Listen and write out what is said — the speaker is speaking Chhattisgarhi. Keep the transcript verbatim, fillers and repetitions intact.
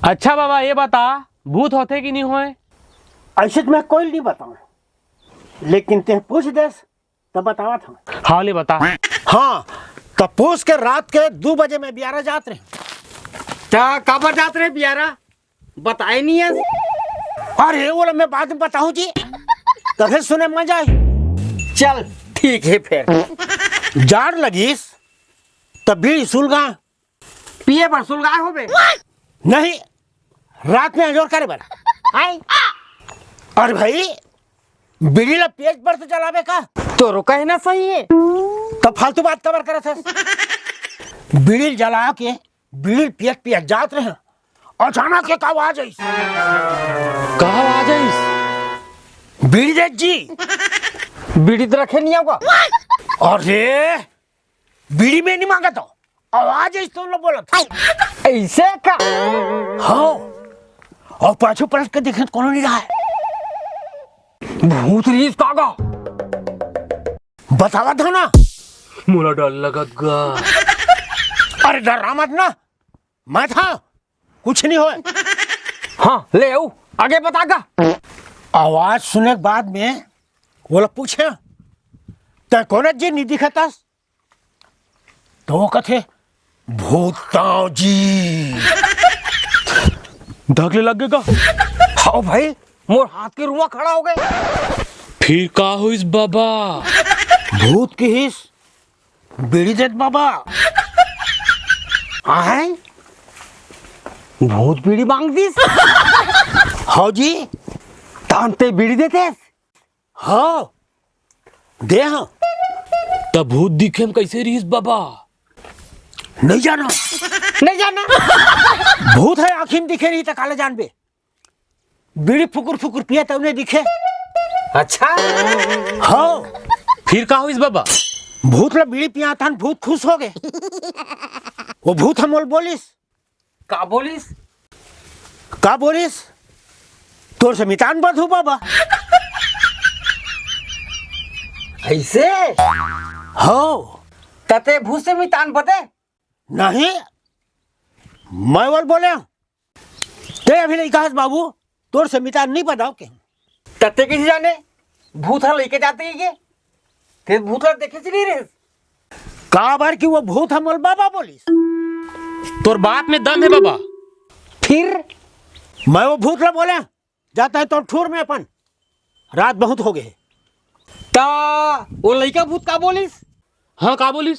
अच्छा बाबा, ये बता, भूत होथे कि नहीं होय? ऐसे तो मैं कोई नहीं बताऊं, लेकिन तें पूछ देस, तब बतावत हूँ। हाँ, ले बता। हाँ, तो पूछ के रात के दू बजे मैं बियारा जात रहे। त काबर जात रहे बियारा? बताए नहीं है। अरे, वो मैं बाद में बताऊं जी, तभे सुने मजा आई। चल, ठीक है फिर। जाड़ लगिस, तब बीड़ी सुलगा। पिए बर सुलगाए होबे? नहीं, रात में अंजोर करे बर। हाय। अरे भाई, बीड़ी ला पेट बर तो जलाबे का? तोरो कहना सही है। तब फालतू बात कबर करत हस? बीड़ी जला के, बीड़ी पियत पियत जात रहे, अचानक एक आवाज आइस। का आवाज आइस? बीड़ी दे जी। बीड़ी तो रखे नहीं होगा। अरे, बीड़ी में नहीं मांगा तो आवाज आइस तो बोलत। ऐसे का? हाँ। और पाछू पलट के देखे तो कोनो नहीं रहा है। भूत रिहिस का गा? बतावत हंव ना। मोला डर लगत गा। अरे डरा मत ना, मैं था, कुछ नहीं होय। हाँ, ले आऊ, आगे बता गा। आवाज सुने के बाद में ओला पूछे, "तैं कोन जी नहीं दिखतस?" तो वो कथे, "भूत ताऊ जी।" धक ले लग गे का? हाँ भाई, मोर हाथ के रुआ खड़ा हो गए। फिर का होइस बाबा? भूत किहिस, "बीड़ी देत बाबा।" आय? भूत बीड़ी मांग दिस? हाँ जी। तान ते बीड़ी देते? हाँ, दे हाँ। त भूत दिखे म कैसे रिहिस बाबा? नहीं जाना। नहीं जाना। भूत है, आँखी में दिखे रही त काला जानबे। बीड़ी फुकुर फुकुर पिया त उन्हें दिखे। अच्छा। हाँ। फिर का होइस बाबा? भूत ला बीड़ी पिया तहन भूत खुश हो गए। वो भूत हमोल बोलिस, का बोलिस? का बोलिस? तोर से मितान बदहू बाबा। ऐसे? हो। तते भूत से मितान बदे? नहीं, मैं बोल बोले। ते अभी लइका हस बाबू, तोर से मितान नहीं बदाव के। तते किसी जाने? भूत ह लइके जाते ही के? ते भूत ला देखे से नहीं रहे? काबर कि वो भूत हमोल बाबा बोलिस। तोर बात में दम है बाबा। फिर? मैं वो भूत ला बोले, "जाता है तो ठूर में अपन, रात बहुत हो गए।" ता वो लइका भूत का बोलिस? हाँ, का बोलिस?